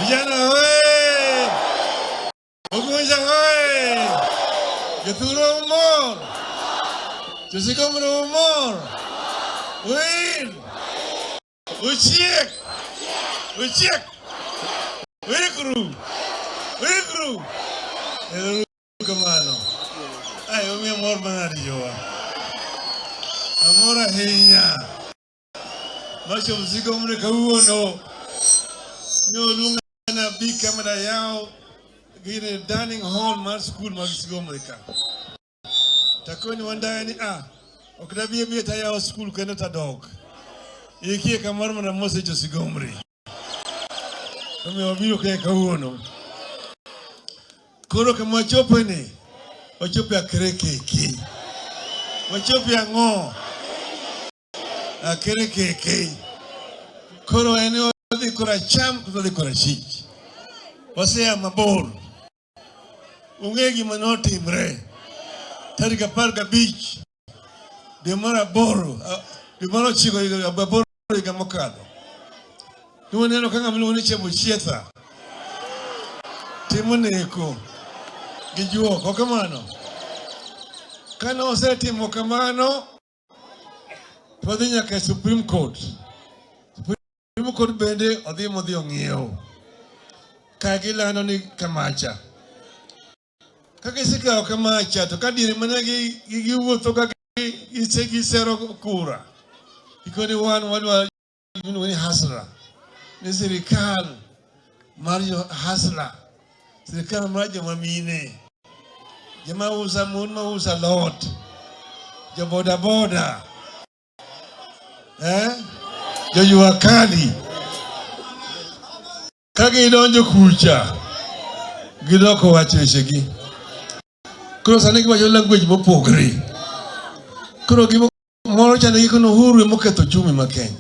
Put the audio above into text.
Vijana hoye! Ugunja hoye! Jothurwa umor! Josigomno umor! Win! Uchiek! Uchiek! Wikru! Wikru! Erokamano. Ai, omiyo mor manadi jowa. Amor ahinya. Macho Sigomre kawuono. Nyoluonga na bi kama yaw gine dining hall mar skul mag Sigomre ka. Takoni wandaya ni a ok dabi abi to ayawo skul kendo tadok. Ikie kamoro mondo amose jo Sigomre. Omiyo wabiro kae kawuono. Koro kama wachope ni, wachope akere keke. Wachope ang'o? Akere keke. Koro en odhi koracham koso odhi korachich. Wasea mabor. Ong'e gima notimre tarik 15 dwe mar aboro, dwe mar ochiko higa aboro higa mokadho. Ne waneno ka ng'ama iluongo ni Chebo Chietha timo neko gi juok, ok kamano? Kane osetimo kamano, to odhi nyaka e Supreme Court. Supreme Court bende odhi modhi ong'iewo. Ka gilando ni kamacha. Ka gisekawo kamacha to ka diere mana giwuotho ka gisero kura. Gikoni wan wadwa iluongo ni hustler. Ni sirikal mar jo hustler. Sirikal mar joma mine. Joma usa mon ma uso alot. Jo boda boda. Eh? Jo jua kali. Ka gidonjo kucha, gidoko wacho wechegi. Koro sani giwacho language mopogre. Koro gimo moro chande gikono Uhuru emoketho uchumi ma Kenya.